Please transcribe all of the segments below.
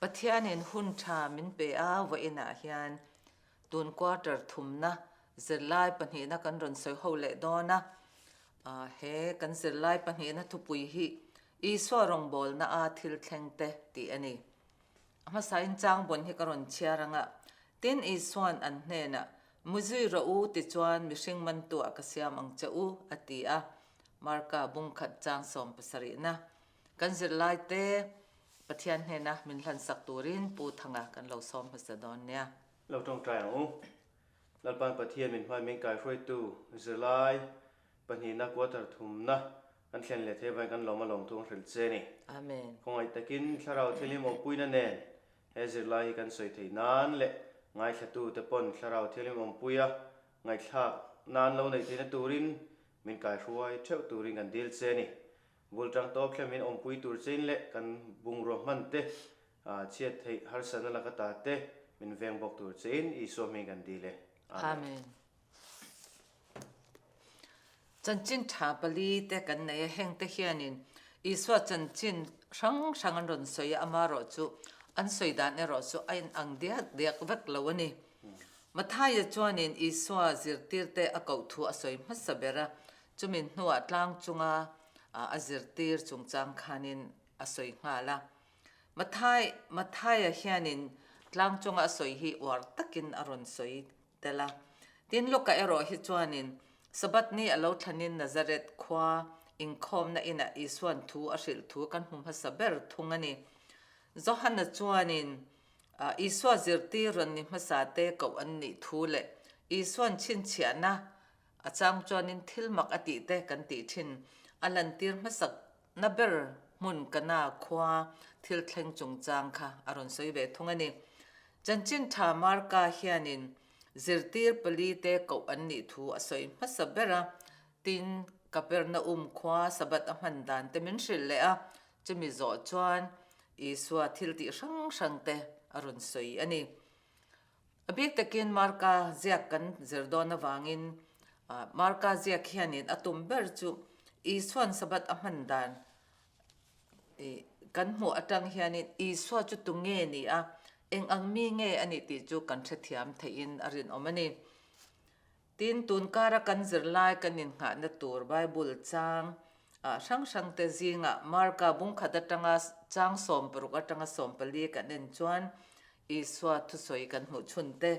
Pathianin hun tha min pe a, vawiinah hian tun quarter thumna zirlai pahnihna kan rawn sawi ho leh dawn a. He kan zirlai pahnihna thupui hi Isua rawngbawlna a thil thleng te tih a ni. A hmasain changbawn hi ka rawn chhiar ang a, Tin, Isua'n an hnenah, Muzui rawh u, tichuan mihring mantuah ka siam ang che u, a ti a. Marka bungkhat chang sawm pasarihna. Kan zirlaite Pathian hnena min hlansak turin Pu Thanga kan lo sawm hmasa dawn nia. Lo tawngtai ang u. Lalpan Pathian min hmai min kaihruaitu zirlai Pahnihna quarter thumna kan thlen leh thei avangin kan lawm a lawm thu ang hrilh che a ni. Amen. Khawngaih takin thlarau thianghlim awmpuina nen he zirlai hi kan sawi theih nan leh ngaithlatu te pawn thlarau thianghlim awmpuia ngaihthlak nan lo neih theihna turin min kaihruai theuh turin kan dil che a ni. Bul tang tawp thleng min awmpui tur chein leh kan bungrua hman te, chhiat theih harsatna laka ta te min veng bawk tur chein Isua hming kan dil e. Amen. Amen. Chanchin tha pali te kan nei a, hengte hianin Isua chanchin hrang hrang an rawn sawi a, amarawh chu an sawi dan erawh chu a inang diak diak vek lo a ni. Mathaia chuanin Isua zirtirte a koh thu a sawi hmasa ber a, chumi hnuah tlang chunga a zirtir chungchang khanin a sawi nghal a. Mathai, Mathaia hianin tlang chunga a sawi hi uar takin a rawn sawi tel a. Tin, Luka erawh hi chuanin Sabbath ni a lo thlanin Nazareth khua inkhawmna inah Isua'n thu a hrilh thu kan hmu hmasa ber thung a ni. Johana chuanin Isua zirtir rawn ni hmasa te koh an nih thu leh Isua'n chhinchhiahna a chang chuanin thil mak a tih te kan tih thin a lantir hmasak na ber hmun Kana khua thil thleng chungchang kha a rawn sawi ve thung a ni. Chanchin tha Marka hianin zirtir pali te koh an nih thu a sawi hmasa ber a, tin Kapernaum khua Sabbath a hman dan te min hrilh leh a, chumi zawh chuan Isua thil tih hrang hrang te a rawn sawi a ni. A bik takin Marka ziak kan zir dawn avangin Marka ziak hianin a tum ber chu Isua'n Sabbath a hman dan kan hmuh atang hianin Isua chu tu nge ni a, eng ang mi nge a nih tih chu kan hrethiam theihin a rinawm a ni. Tin, tun kara kan zirlai kan inngahna tur Bible chang hrang hrangte zingah Marka bungkhat atanga chang 60 atanga 40 kan en chuan Isua thusawi kan hmuh chhun te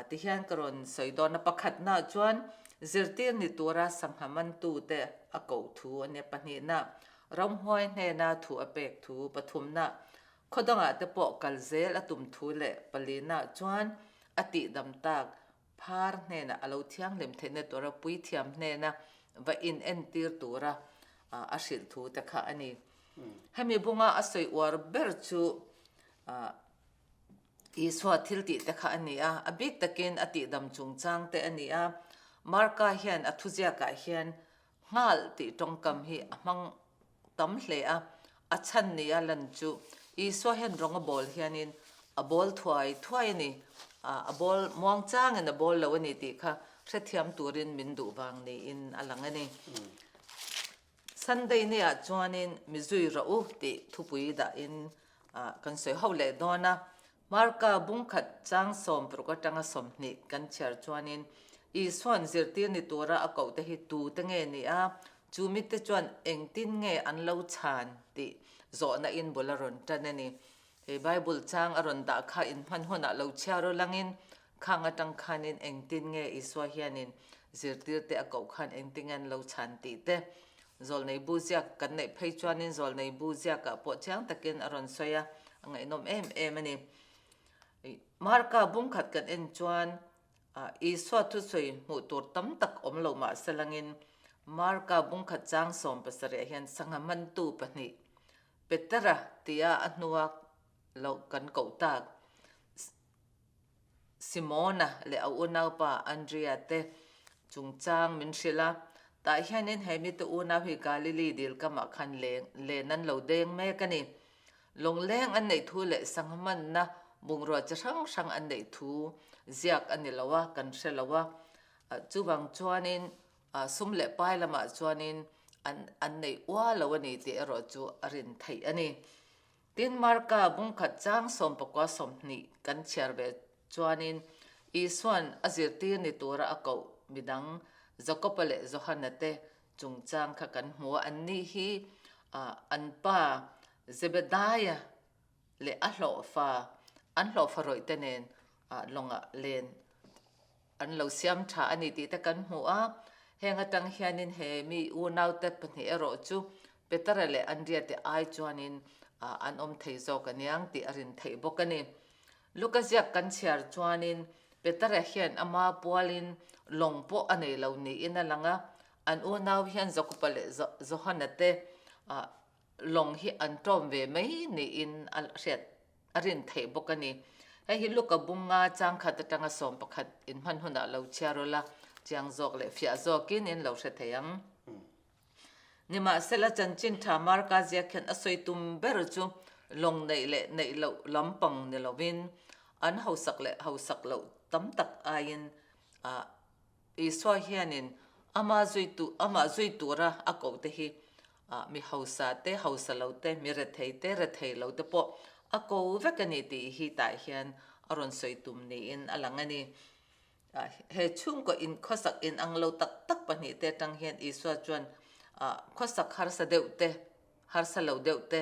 ti hian ka rawn sawi dawn a. Pakhatnaah chuan zirtir ni tura sangha mantute a koh thu a nia. Pahnihnaah ramhuai hnena thu a pek thu. Pathumnaah khaw dangah te pawh kal zel a tum thu leh palinaah chuan a tihdam tak Phar hnenah a lo thianghlim theihna tura puithiam hnena va inentir tura a hrilh thu te kha a ni. Hemi bunga a sawi uar ber chu Isua thil tih te kha a ni a, a bik takin a tihdam chungchang te a ni a. Marka hian a thuziakah hian Nghal tih tawngkam hi a hmang tam hle a, a chhan ni a lan chu Isua hian rawng a bawl hianin a bawl thuai thuai a ni, a bawl muang changin a bawl lo a ni tih kha hrethiam turin min duh vang niin a lang a ni. Sunday ni ah chuanin mi zui rawh u tih thupui dahin kan sawi ho leh dawn a, Marka bungkhat chang 60 atanga 20 kan chhiar chuanin Isua'n zirtir ni tura a kohte hi tute nge ni a, chu mite chuan engtin nge an lo chhan tih zawhna in bul a rawn tan a ni. Hei Bible chang a rawn dah kha inhman hunah lo chhiar aw langin khang atang khanin engtin nge Isua hianin zirtirte a koh khan engtin nge an lo chhan tih te Zawlnei bu ziak kan neih phei chuanin zawlnei bu ziakah pawh chiang takin a rawn sawi a, a ngaihnawm em em a ni. Marka bungkhat kan en chuan Isua thusawi hmuh tur tam tak awm lo mah se langin Marka bungkhat chang 70 ah hian sangha mantu pahnih Petera tia a hnua lo kan koh tak Simona leh a unaupa Andrea te chungchang min hrilh a, tah hianin he mite unau hi Galili dil kamah khan leng len an lo deng mek a ni. Lawngleng an neih thu leh sangha manna bungrua chi hrang hrang an neih thu ziak a ni lo a, kan hre lo a. Chuvang chuanin sum leh pai lamah chuanin an an neih ual lo a ni tih erawh chu a rin theih a ni. Tin, Marka bungkhat chang sawmpakua 20 kan chhiar ve chuanin Isua'n a zirtir ni tura a koh midang Jakoba leh Johana te chungchang kha kan hmu a, anni hi an pa Zebedaia leh a hlawhfa an hlawhfa rawih te nen lawngah len an lo siam tha a ni tih te kan hmu a. Heng atang hianin he mi unaute pahnih erawh chu Petera leh Andria te ai chuanin an awm thei zawk aniang tih a rin theih bawk a ni. Luka ziak kan chhiar chuanin Petera hian ama pualin lawng pawh a nei lo niin a lang a, an unau hian Jakoba leh Johana te lawng hi an ṭawm ve mai niin a hriat a rin theih bawk a ni. Hei hi Luka bunga changkhat atanga 11 inhman hunah lo chhiar ula, chiang zawk leh fiah zawkin in lo hre thei ang. Nimahsela chanchin tha Marka ziak hian a sawi tum ber chu lawng neih leh neih loh lampang ni lovin an hausak leh hausak loh tam tak aiin Isua hianin ama zuitu amah zui tura a koh te hi mi hausa te, hausa lo te, mi rethei te, rethei lo te pawh a ko vek a ni tih hi tah hian a rawn sawi tum niin a lang a ni. He chhungkaw in khawsak in ang lo tak tak pahnihte atang hian Isua chuan khawsak harsa deuh te, harsa lo deuh te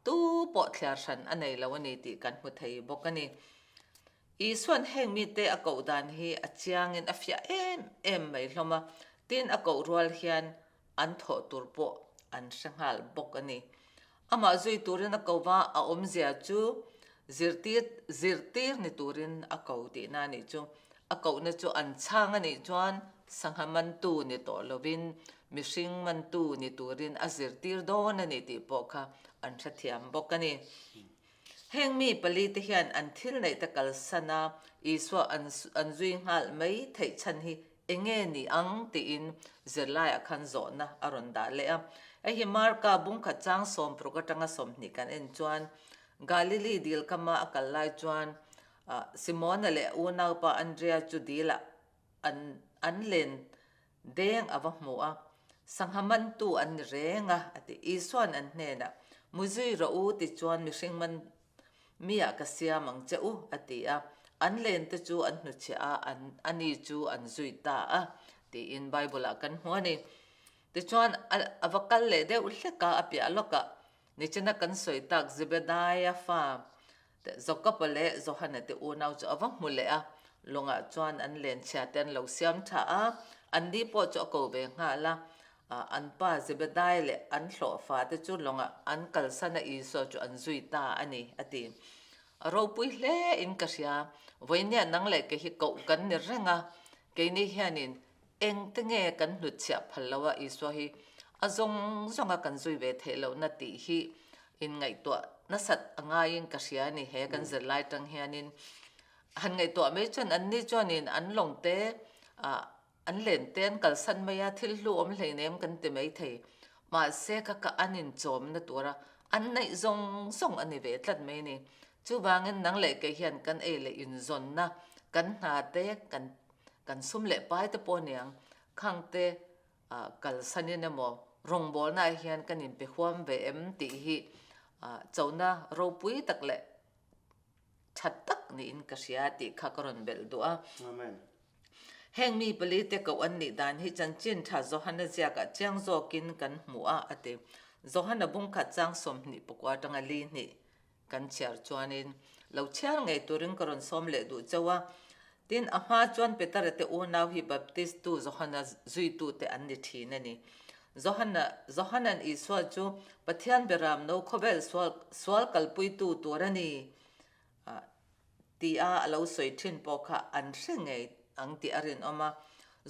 tu pawh thliar hran a nei lo a ni tih kan hmu thei bawk a ni. Isua'n heng mite a koh dan hi a chiangin a fiah em em mai hlawm a, tin a koh rual hian an thawh tur pawh an hre nghal bawk a ni. Amah zui turin a ko va, a awmzia chu zirtir zirtir ni turin a ko tihna a nih chu. A kohna chu an chhang a nih chuan sangha mantu ni tawh lovin mihring mantu ni turin a zirtir dawn a ni tih pawh kha an hrethiam bawk a ni. Heng mi palite hian an thil neih te kalsan a, Isua an an zui nghal mai theih chhan hi eng nge ni ang tiin zirlaiah khan zawhna a rawn dah leh a. Hei hi Marka bungkhat chang sawmparuk atanga 20 kan en chuan Galili dil kama a kal lai chuan Simona leh a unaupa Andrea chu dilah an an len Deng a va hmu a, sangha mantu an ni reng a, a ti. Isua'n an hnenah, Muzui rawh u tichuan mihring man miah ka siam ang che u, a ti a. An lente chu an hnuchhiah a, an ani chu an zui ta a, tiin Bible-ah kan hmu a ni. Tichuan, a va kal leh deuh hlek a, a piah lawkah nichina kan sawi tak Zebedaia fa Jakoba leh Johana te unau chu a va hmu leh a, lawngah chuan an lenchhia te an lo siam tha a, anni pawh chu a ko ve nghal a, an pa Zebedai leh an hlawhfa te chu lawngah an kalsan a Isua chu an zui ta a ni, a ti. A ropui hle in ka hria, vawinia nang leh kei hi koh kan ni reng a, keini hianin Engte nge kan hnutchhiah phal lo a Isua hi a zawng zawnga kan zui ve theih lohna tih hi inngaihtuah nasat a ngaiin ka hria a ni. He kan zirlai tang hianin han ngaihtuah mai chuan anni chuanin an lawng te ah an len te an kalsan mai a, thil hlu awm hleinem kan ti mai thei. Mahse ka ka an inchawmna tura an neih zawng zawng a ni ve tlat mai a ni. Chuvangin nang leh kei hian kan ei leh inzawnna kan hna te kan Kan sum leh pai te pawh aniang, khang te kalsanin emaw rawngbawlnaah hian kan inpe huam ve em tih hi chona ropui tak leh tha tak niin ka hria tih kha ka rawn belh duh a. Amen. Heng mi pali te koh an nih dan hi chanchin tha Johana ziakah chiang zawkin kan hmu a, a ti. Johana bungkhat chang 24 atanga li hnih Kan chhiar chuanin lo chhiar ngei turin ka rawn sawm leh duh chauh a. Tin, a hma chuan Petera te unau hi Baptistu Johana zuitute an ni thin a ni. Johana, Johanan Isua chu Pathian beramno khawvel sual, sual kalpuitu tur a ni tia a lo sawi thin pawh kha an hre ngei ang tih a rinawm a.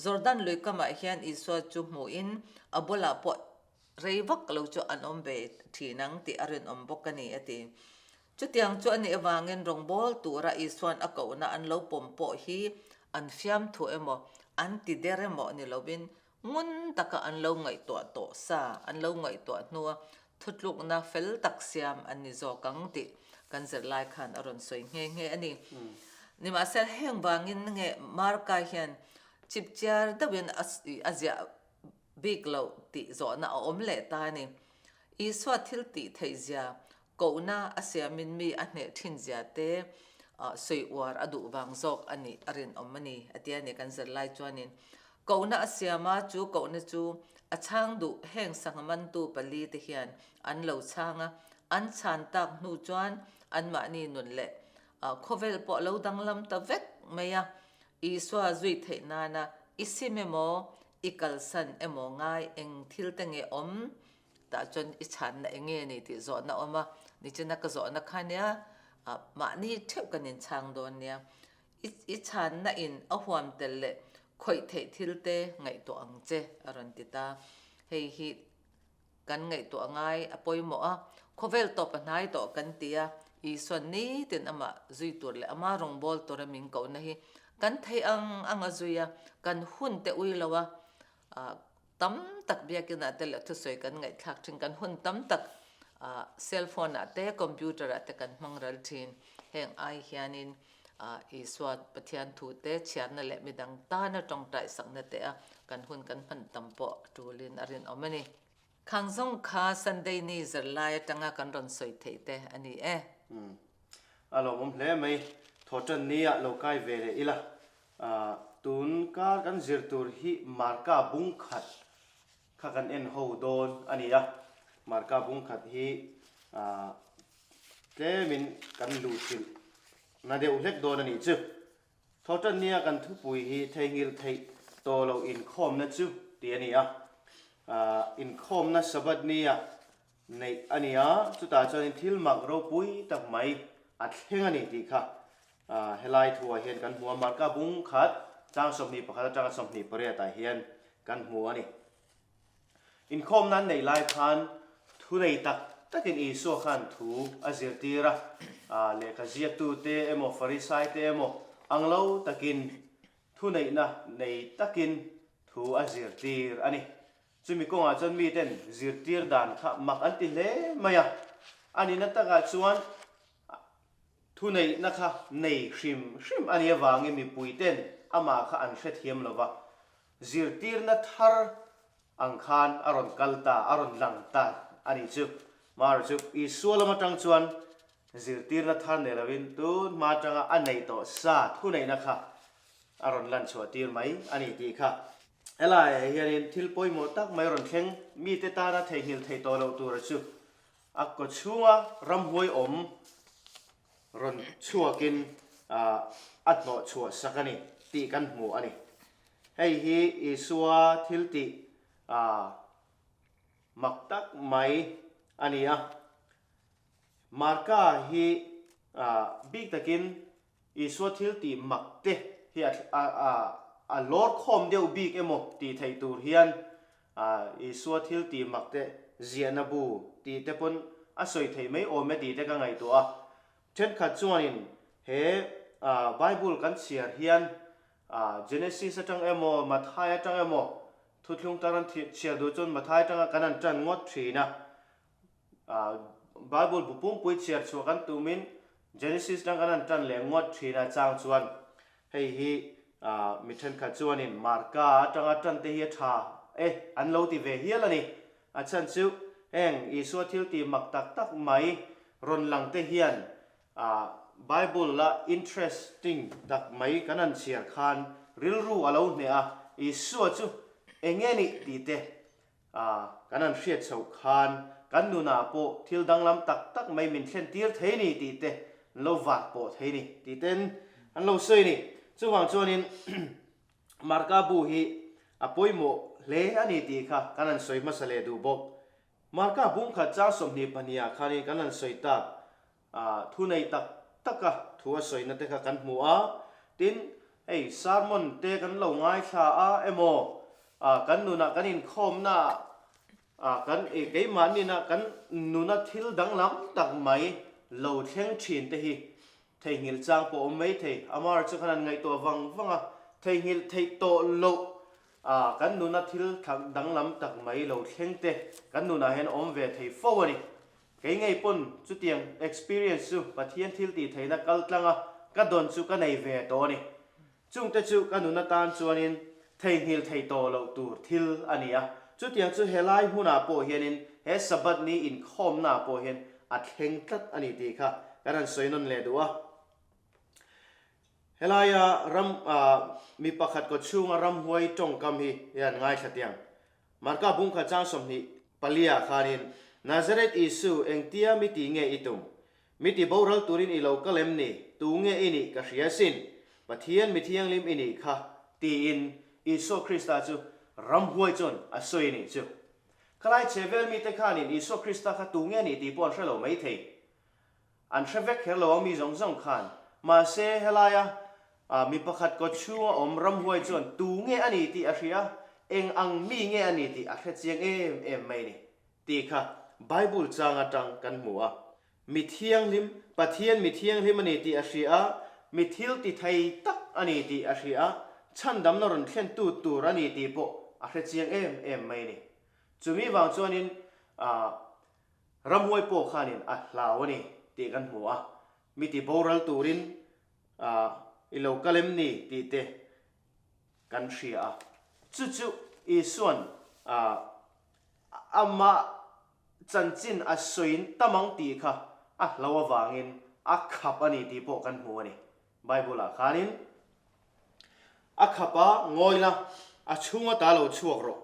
Jordan lui kamah hian Isua chu hmuhin a bulah pawh Rei vak lo chu an awm ve thin ang tih a rinawm bawk a ni, a ti. Chutiang chu a nih avangin rawngbâwl tura Isua'n a kohna an lo pawm pawh hi an fiamthu emaw, an ti der emaw ni lovin ngun taka an lo ngaihtuah tawh sa, an lo ngaihtuah hnua thutlukna fel tak siam an ni zawk ang tih kan zirlai khan a rawn sawi nghe nghe a ni. Nimahsela heng vangin nge Marka hian chipchiar deuhin a ziah bik loh tih zawhna a awm leh ta a ni. Isua thil tih theih zia, Kohna a siamin mi a hneh thin zia te sawi uar a duh vang zawk a nih a rinawm a ni, a ti a ni. Kan zirlai chuanin kohna a siam a, chu kohna chu a chhang duh heng sangha mantu pali te hian an lo chhang a, an chhan tak hnu chuan anmahni nun leh khawvel pawh a lo danglam ta vek mai a, Isua zui theih nana i sim emaw i kalsan emaw ngai eng thil te nge awm? Tah chuan i chhanna eng nge ni tih zawhna awm a, nichina ka zawhna kha nia, mahni theuh kan inchhang dawn nia. I i chhanna in a huam tel leh khawih theih thil te ngaihtuah ang che a rawn ti ta. Hei hi kan ngaihtuah ngai a pawimawh a, khawvel tawp a hnai tawh kan ti a, Isuan nitin amah zui tur leh ama rawngbâwl tura min kohna hi kan theih ang ang a zui a, kan hun te ui lo a, Tam tak biakinah te leh thusawi kan ngaihthlak thin, kan hun tam tak cell phone ah te computer ah te kan hmang ral thin. Heng ai hianin Isua Pathian thu te chhiarna leh midang tana tawngtai sakna te a kan hun kan hman tam pawh a tulin a rinawm a ni. Khang zawng kha Sunday ni zirlai atanga kan rawn sawi theih te a ni e. A lawmawm hle mai, thawhtan ni ah lo kai ve leh ila. Tun kar kan zir tur hi Marka bung khat kha kan en ho dawn a ni a, Marka bung khat hi tlemin kan luhchilh na deuh hlek dawn a nih chu. Thawhtan nia kan thupui hi theihnghilh theih tawh loh inkhawmna chu tih a ni a, inkhawmna Sabbath nia neih a ni a, chutah chuanin thil mak ropui tak mai a thleng a ni tih kha Helai thuah hian kan hmu a, Marka bung khat chang 21 atanga 28 ah hian kan hmu a ni. Inkhawmna an neih lai khan thunei tak takin Isua khan thu a zirtir a, lehkha ziaktute emaw Farisaite emaw ang lo takin thuneihna nei takin thu a zirtir a ni. Chumi kawngah chuan miten zirtir dan kha mak an ti hle mai a, a nihna takah chuan Thuneihna kha nei hrim hrim a nih avangin mipuiten amah kha an hrethiam lo va, zirtirna thar ang khan a rawn kal ta, a rawn lang ta a nih chu. Mara chu Isua lam atang chuan zirtirna thar nei lovin tun hma atanga a neih tawh sa thuneihna kha a rawn lan chhuah tir mai a ni tih kha. Helaiah hianin thil pawimawh tak mai rawn thleng mite tana theihnghilh theih tawh loh tura chu A kaw chhunga ramhuai awm rawn chhuakin a hnawh chhuah sak a ni tih kan hmu a ni. Hei hi Isua thiltih mak tak mai a ni a. Marka hi bik takin Isua thil tih mak te hi a lawr khawm deuh bik emaw tih theih tur hian Isua thil tih mak te ziahna bu tih te pawn a sawi theih mai awm e tih te ka ngaihtuah a. Thenkhat chuanin he Bible kan chhiar hian Genesis atang emaw Mathai atang emaw thuthlung tan an chhiar duh chuan Mathai atanga kan han tan ngawt thin a. Bible bu pumpui chhiar chhuah kan tumin Genesis dang kan han tan leh ngawt thin a chang chuan hei hi mi thenkhat chuanin Marka atanga tan te hi a tha e an lo ti ve hial a ni. A chhan chu heng Isua thil tih mak tak tak mai rawn lang te hian Bible a interesting tak mai kan han chhiar khan rilru a lo hneh a, Isua chu enge nih tih te A, kan han hriat chhoh khan kan nunah pawh thil danglam tak tak mai min thlen tir thei ni tih te an lo vat pawh thei ni tih ten an lo sawi ni. Chuvang chuanin Marka bu hi a pawimawh hle a ni tih kha kan han sawi hmasa leh duh bawk. Marka bungkhat chang 22 ah khanin kan han sawi tak A thunei tak taka thu a sawina te kha kan hmu a, tin, hei sermon te kan lo ngaithla a emaw, kan nunah kan inkhawmna ah kan keimahnin ah kan nuna thil danglam tak mai lo thleng thin te hi theihnghilh chang pawh awm mai thei. Amar chu khan an ngaihtuah vang vang a, theihnghilh theih tawh loh kan nuna thil danglam tak mai lo thleng te kan nunah hian awm ve thei fo a ni. Kei ngei pawn chutiang experience chu Pathian thil tih theihna kal tlanga ka dawn chu ka nei ve tawh a ni. Chungte chu ka nun atan chuanin theihnghilh thei tawh loh tur thil a ni a. Chutiang chu helai hmunah pawh hianin he Sabbath ni inkhawmnaah pawh hian a thleng tlat a ni tih kha kan han sawi nawn leh duh a. Helaia ram mi pakhat kaw chhunga ramhuai tawngkam hi hian ngaithla tiang. Marka bungkhat chang 20 palia khanin, Nazareth Isu, engtia mi ti nge i tum? Mi ti boral turin i lo kal em ni? Tu nge i nih ka hria sin? Pathian mi thianghlim i nih kha, tiin Isua Krista chu ramhuai chuan a sawi a nih chu. Khalai chhe vel mite khanin Isua Krista kha tu nge nih tih pawh an hre lo maithei. An hre vek kher lo a mi zawng zawng khan. Mahse, helaia mi pakhat kaw chhunga awm ramhuai chuan tu nge a ni tih a hria, eng ang mi nge a ni tih a hre chiang em em mai ni tih kha Bible chang atang kan hmu a. Mi thianghlim, Pathian mi thianghlim a ni tih a hria a, mi thil ti thei tak a ni tih a hria a, chhandamna rawn thlentu tur a ni tih pawh a hre chiang em em mai ni. Chumi vang chuanin Ramhuai pawh khanin a hlau a ni tih kan hmu a, mi ti boral turin i lo kal em ni tih te kan hria a. Chu chu Isua'n amah chanchin a sawiin tam ang tih kha a hlau avangin a khap a ni tih pawh kan hmu a ni. Bible-ah khanin a khap a, ngawi la, a chhunga ta lo chhuak rawh.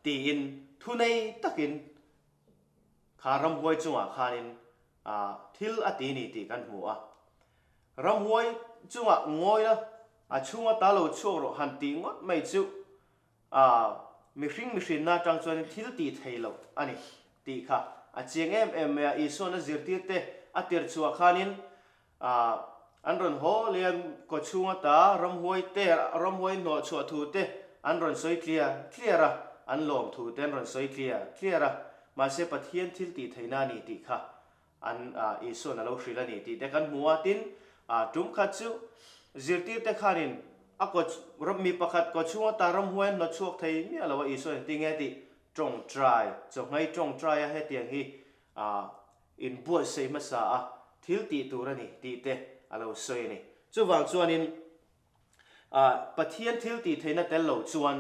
Tiin thunei takin kha ramhuai chungah khanin thil a ti ni tih kan hmu a. Ramhuai chungah ngawina a chhunga ta lo chhuak rawh han tih ngawt mai chu mihring mihrinna atang chuanin thil tih thei loh a ni tih kha a chiang em em mai a. Isuan a zirtirte a tirchhuah khanin An rawn haw leh a kaw chhung ata ramhuai te, ramhuai hnawh chhuah thu te an rawn sawi tliar tliar a, an lawm thu te an rawn sawi tliar tliar a, mahse Pathian thil tih theihna a ni tih kha an Isua'n a lo hrilh a ni tih te kan hmu a, tin tum khat chu zirtir te khanin a kaw mi pakhat kaw chhung ata ramhuai an hnawt chhuak thei miah lo a, Isua'n tinge tih tawngtai, chawhmei tawngtai a hetiang hi inbuatsaih hmasa a thil tih tur a ni tih te a lo sawi a ni. Chuvang chuanin Pathian thil tih theihna tel lo chuan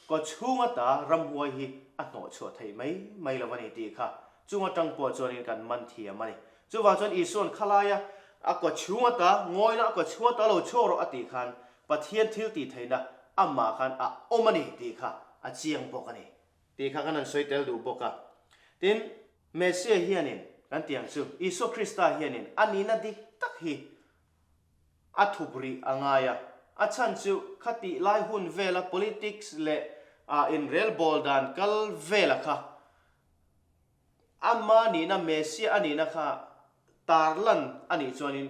kaw chhung ata ramhuai hi a hnawh chhuah theih mai mai lo a ni tih kha chung atang pawh chuanin kan man thiam a ni. Chuvang chuan Isua'n khalaia a kaw chhung ata ngawina a kaw chhung ata lo chhuak rawh a tih khan Pathian thil tih theihna amah khan a awm a ni tih kha a chiang bawk a ni tih kha kan han sawi tel duh bawk a. Tin, Messia hianin, kan tih ang chu, Isua Krista hianin a nihna dik tak hi a thup rih a ngai a. A chhan chu khatih lai hun vela politics leh inrelbawl dan kal vela kha ama nihna, Messia a nihna kha tarlan a nih chuanin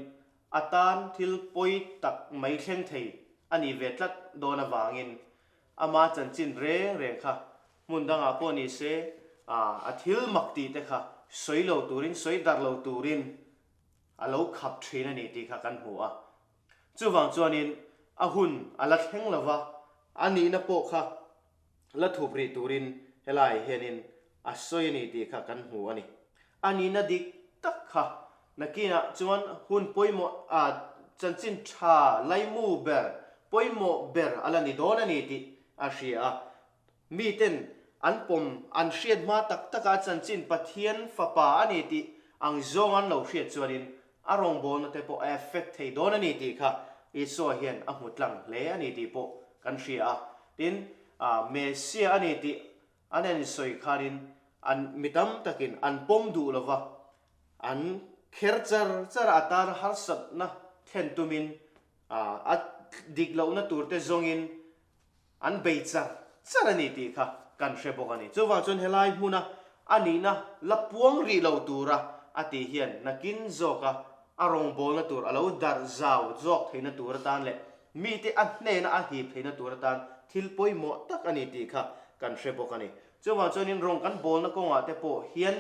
a tan thil pawi tak mai thleng thei a nih ve tlat dawn avangin Ama chanchin reng reng kha hmun dangah pawh ni se, a thil mak tih te kha sawi lo turin, sawi darh lo turin a lo khap thin a ni tih kha kan hmu a. Chuvang chuanin a hun a la thleng lo va, a nihna pawh kha la thup rih turin helaiah hianin a sawi a ni tih kha kan hmu a ni. A nihna dik tak kha nakinah chuan hun pawimawh a chanchin tha laimu ber, pawimawh ber a la ni dawn a ni tih a hria a. Miten an pawm, an hriat hma tak taka a chanchin Pathian fapa a ni tih ang zawng an lo hriat chuanin a rawngbawlna te pawh a effect thei dawn a ni tih kha Isua hian a hmu tlang hle a ni tih pawh kan hria a. Tin, Messiah a ni tih An en sawi khanin an mi tam takin an pawm duh lo va, an kher char char a, a tan harsatna thlen tumin a dik lohna turte zawngin an bei char char a ni tih kha kan hre bawk a ni. Chuvang chuan helai hmuna a nihna la puang rih lo tura a tih hian nakin zawka a rawngbawlna tur a lo darh zau zawk theihna tur atan leh Mite a hnena a hip theihna tur atan thil pawimawh tak a ni tih kha kan hre bawk a ni. Chuvang chuanin rawng kan bawlna kawngah te pawh hian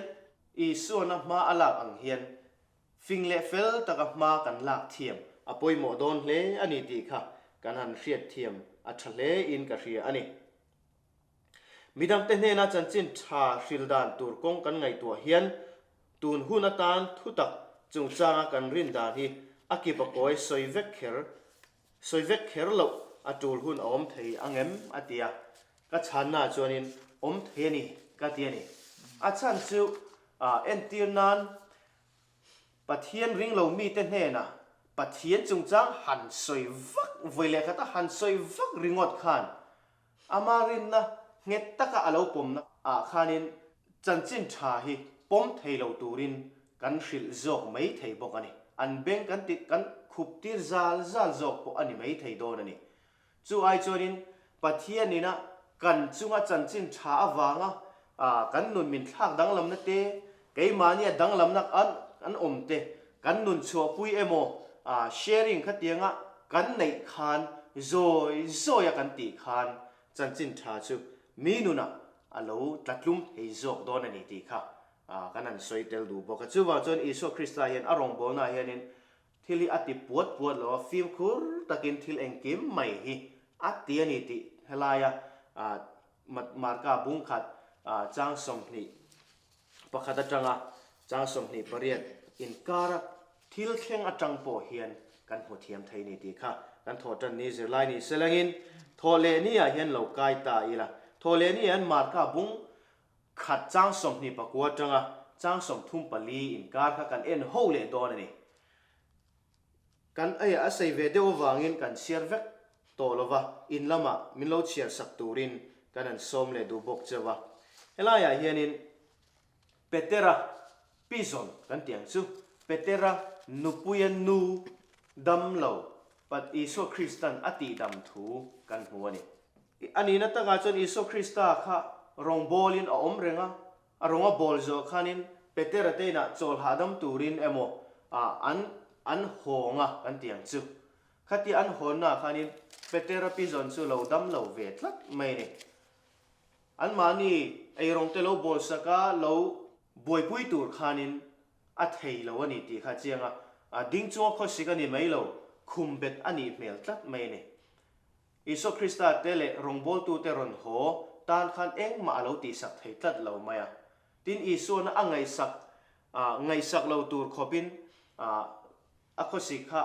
Isuana hma a lak ang hian fing leh fel taka hma kan lak thiam a pawimawh dawn hle a ni tih kha kan han hriat thiam a tha hle in ka hria a ni. Midangte hnena chanchin tha hril dan tur kawng kan ngaihtuah hian tun hun atan thutak chungchanga kan rin dan hi a kip a kawi sawi vek kher sawi vek kher loh a tul hun a awm thei ang em? a ti a. Ka chhanna chuanin awm thei a ni ka ti a ni. A chhan chu. Entir nan Pathian ring lo mite hnenah Pathian chungchang han sawi vak vawi leh khata han sawi vak ringawt khan ama rinna nghet taka a lo pawmna ah khanin chanchin tha hi pawm thei lo turin kan hrilh zawk mai thei bawk a ni. An beng kan ti kan khup tir zal zal zawk pawh a ni mai thei dawn a ni. Chu ai chuanin Pathianina kan chunga chanchin tha avanga kan nun min thlak danglamna te, keimahnia danglamna an awm te, kan nun chhuahpui emaw sharing khatianga kan neih khan zawi zawia kan tih khan chanchin tha chu mi nunah a lo tlatlum thei zawk dawn a ni tih kha kan han sawi tel duh bawk a. Chuvang chuan Isua Krista hian a rawngbawlnaah hianin Thil hi a ti puat puat lo a, fimkhur takin thil engkim mai hi a ti a ni tih helaia Marka bungkhat chang 21 atanga chang 28 inkara thil thleng atang pawh hian kan hmu thiam thei ni tih kha kan thawhtan ni zirlai ni selangin thawhlehni ah hian lo kai ta ila. Thawhlehni ah hian Marka bung Khat chang 29 atanga chang 34 inkar kha kan en ho leh dawn a ni. Kan ei a sei ve deuh avangin kan chhiar vek tawh lo va, in lamah min lo chhiar sak turin kan han sawm leh duh bawk cheu a. Helaiah hianin Petera pizawn kan tih ang chu, Petera nupuia nu dam lo Pat Isua Kristan a tihdam thu kan hmu a ni. A nihna takah chuan Isua Krista kha rawngbawlin a awm reng a, a rawng a bawl zawh khanin Petera te inah chawl hahdam turin emaw an an hawng a kan ti ang chu. Khatia an hawnnaah khanin Petera pizawn chu lo dam lo ve tlat mai a ni. Anmahni eirawng te lo bawl sak a, lo buaipui tur khanin a thei lo a ni tih kha a chiang a, a ding chunga khawsik a ni mai lo, khum bet a nih hmel tlat mai a ni. Isua Krista te leh rawngbawltute rawn haw tan khan engmah a lo tihsak thei tlat lo mai a. Tin, Isuana a ngaihsak ngaihsak lo tur khawpin a khawsik kha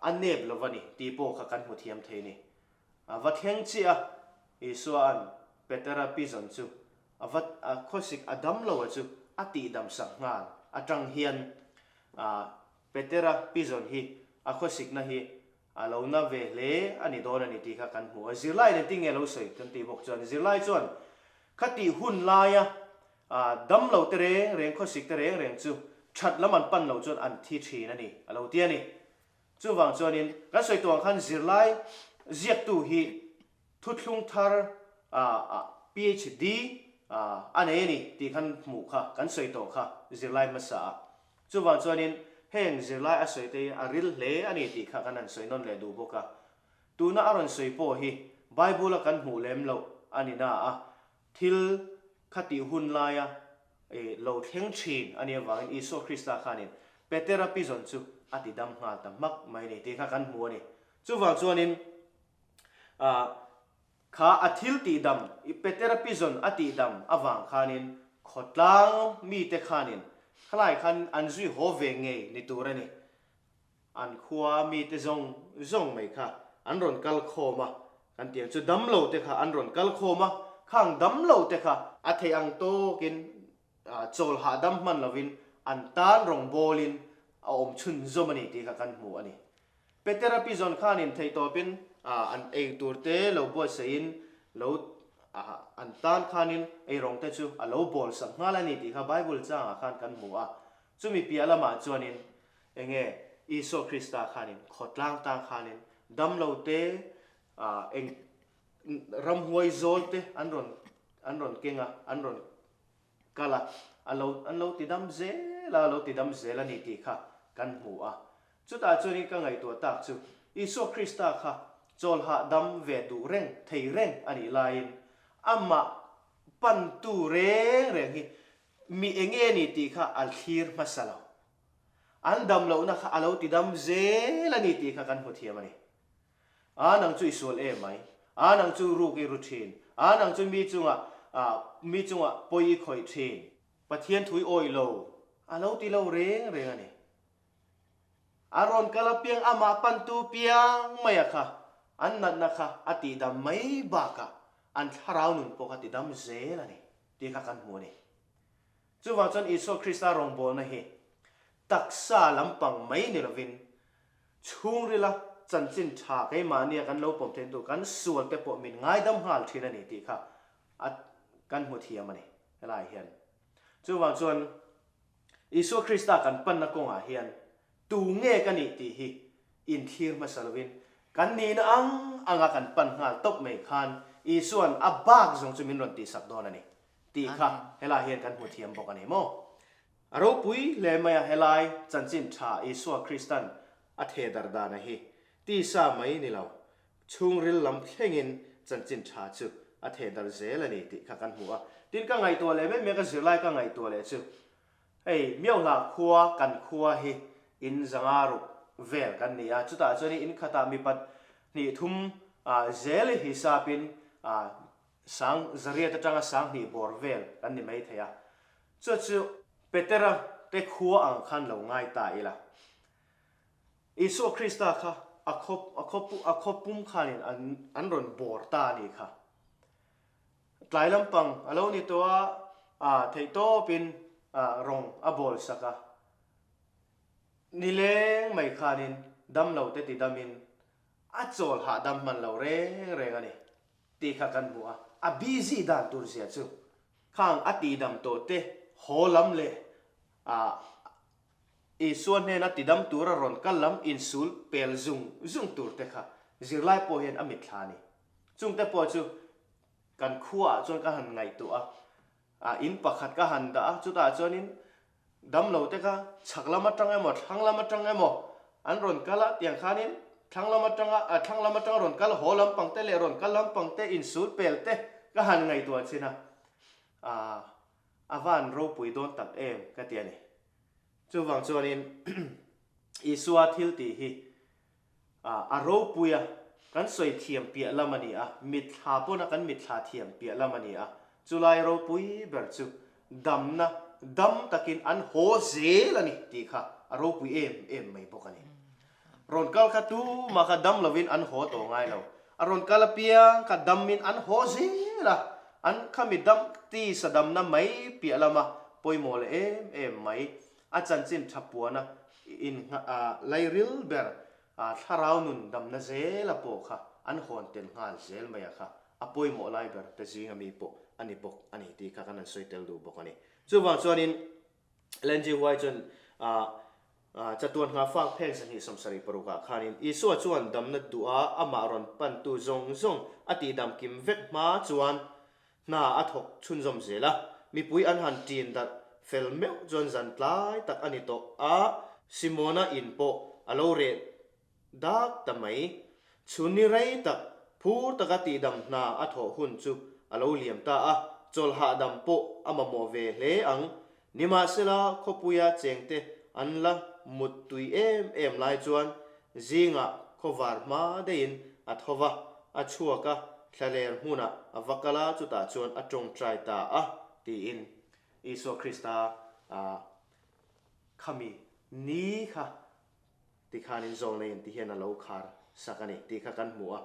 a nep lo va ni tih pawh kha kan hmu thiam thei a ni. A va thleng chiah a, Isua'n Petera pizawn chu a va a khawsik a dam lo a chu a tihdam sak nghal atang hian Petera pizawn hi a khawsikna hi a lo na ve hle a ni dawn a ni tih kha kan hmu a. Zirlai nen tinge lo sawi kan tih bawk chuan zirlai chuan khatih hun laia damlo te reng reng khawsik te reng reng chu that lam an pan lo chuan an thi thin a ni a lo ti a ni. Chuvang chuanin kan sawi tuang khan zirlai ziaktu hi Thuthlung thar PHD a nei a ni tih khan hmuh kha kan sawi tawh kha zirlai hmasa ah. Chuvang chuanin heng zirlai a sawi te hi a ril hle a ni tih kha kan han sawi nawn leh duh bawk a. Tuna a rawn sawi pawh hi Bible a kan hmuh lem loh a ni na a, thil kha tih hun laia lo thleng thin a nih avangin Isua Krista khanin Petera pizawn chu a ti dam nghal ta hmak mai a ni tih kha kan hmu a ni. Chuvang chuanin Kha a thil tihdam, Petera pizawn a tihdam avang khanin khawtlang mite khanin khalai khan an zui haw ve ngei ni tur a ni. An khua mite zawng zawng mai kha an rawn kal khawm a, kan tih ang chu damlo te kha an rawn kal khawm a, khang damlo te kha a theih ang tawkin chawl hahdam hman lovin an tan rawngbawlin a awm chhunzawm a ni tih kha kan hmu a ni. Petera pi zawn khanin theihtawpin an ei tur te lo buatsaihin lo an tan khanin eirawng te chu a lo bawl sak nghal a ni tih kha Bible changah khan kan hmu a. Chumi piah lamah chuanin enge Isua Krista khanin khawtlang tang khanin damlo te eng ramhuai zawl te an rawn an rawn keng a, an rawn kal a, a lo an lo tidam zel a, a lo tidam zel a ni tih kha kan hmu a. Chutah chuanin ka ngaihtuah tak chu Isua Krista kha chawl hahdam ve duh reng thei reng a nih laiin amah pantu reng reng hi mi enge a ni tih kha a thlir hmasa lo. An dam lohna kha a lo tidam zel a ni tih kha kan hmu thiam a ni. A nang chu i sual em mai. A nang chu ruk i ru thin. A nang chu mi chungah mi chungah pawi i khawih thin. Pathian thu i awih lo. A lo ti lo reng reng a ni. A rawn kal apiang amah pantu piang mai a kha an natna kha a tihdam mai bakah an thlarau nun pawh kha tidam zel a ni tih kha kan hmu a ni. Chuvang chuan Isua Krista rawngbawlna hi taksa lampang mai ni lovin chhungrila chanchin tha keimahnia kan lo pawm theih tur kan sual te pawh min ngaidam nghal thin a ni tih kha a kan hmu thiam a ni helaiah hian. Chuvang chuan Isua Krista kan panna kawngah hian tu nge ka nih tih hi inthlir hmasa lovin kan nihna ang anga kan pan nghal tawp mai khan Isua'n a bak zawng chu min rawn tihsak dawn a ni tih kha helaiah hian kan hmu thiam bawk a ni maw? A ropui hle mai a helai chanchin tha Isua Kristan a theh darh dana hi tisa mai ni lo chhungril lam thlengin chanchin tha chu a theh darh zel a ni tih kha kan hmu a. Tin ka ngaihtuah leh mek mek a zirlai ka ngaihtuah leh chu hei Miohla khua kan khua hi in zanga ruk vel kan ni a chutah chuan in khatah mipat hnih thum zel hisapin Sang zariat atanga sang hnih bawr vel kan ni mai thei a. Chu chu Petera te khua ang khan lo ngai ta ila. Isua Krista kha a khaw a khaw a khaw pum khanin an an rawn bawr ta a nih kha. Tlai lampang a lo ni tawh a, a theihtawpin a rawng a bawl sak a. Nileng mai khanin damlo te tidamin a chawl hahdam hman lo reng reng a ni. Tih kha kan hmu a, a busy dan tur zia chu khang a tihdam tawh te haw lam leh ah Isua hnena tidam tura rawn kal lam insul pel zung zung tur te kha zirlai pawh hian a mitthla a ni. Chung te pawh chu kan khua ah chuan ka han ngaihtuah a, ah in pakhat ka han dah a, chutah chuanin Damlo te kha chhak lam atang emaw thlang lam atang emaw an rawn kal a, tiang khanin thlang lam atanga ah thlang lam atanga rawn kal haw lampang te leh rawn kal lampang te insul pel te ka han ngaihtuah chin a, ah a van ropui dawn tak em ka ti a ni. Chuvang chuanin Isua thil tih hi A ropui a, kan sawi thiam piah lam a ni a, mitthla pawn a kan mitthla thiam piah lam a ni a, chulai ropui ber chu damna dam takin an haw zel a ni tih kha a ropui em em mai bawk a ni. Rawn kal kha tumah kha dam lovin an haw tawh ngai lo, a rawn kal apiang kha damin an haw zel a, an khami dam tisa damna mai piah lama pawimawh leh em em mai A chanchin tha puana in lairil ber thlarau nun damna zela pawh kha an hawn tel nghal zel mai a kha a pawimawh lai ber te zinga mi pawh a ni bawk a ni tih kha kan han sawi tel duh bawk a ni. Chuvang chuanin Ellen G. White chuan chatuan nghahfak pheng 276 ah khanin Isua chuan damna duha amah rawn pantu zawng zawng a tihdam kim vek hma chuan Hna a thawk chhunzawm zel a, mipui an han ṭin darh fel meuh chuan zan tlai tak a ni tawh a, Simona in pawh a lo reh dak ta mai. Chhunni rei tak, phur taka tihdam hna a thawh hun chu a lo liam ta a, chawlh hahdam pawh a mamawh ve hle ang. Nimahsela khawpuia chengte an la mut tui em em lai chuan zingah khawvar hma deihin a tho va, a chhuak a, thlaler hmunah a va kal a, chutah chuan a tawngtai ta a, tiin Isua Krista khami ni kha Tikhanin zawlnei in ti hian a lo khar sak a ni tih kha kan hmu a.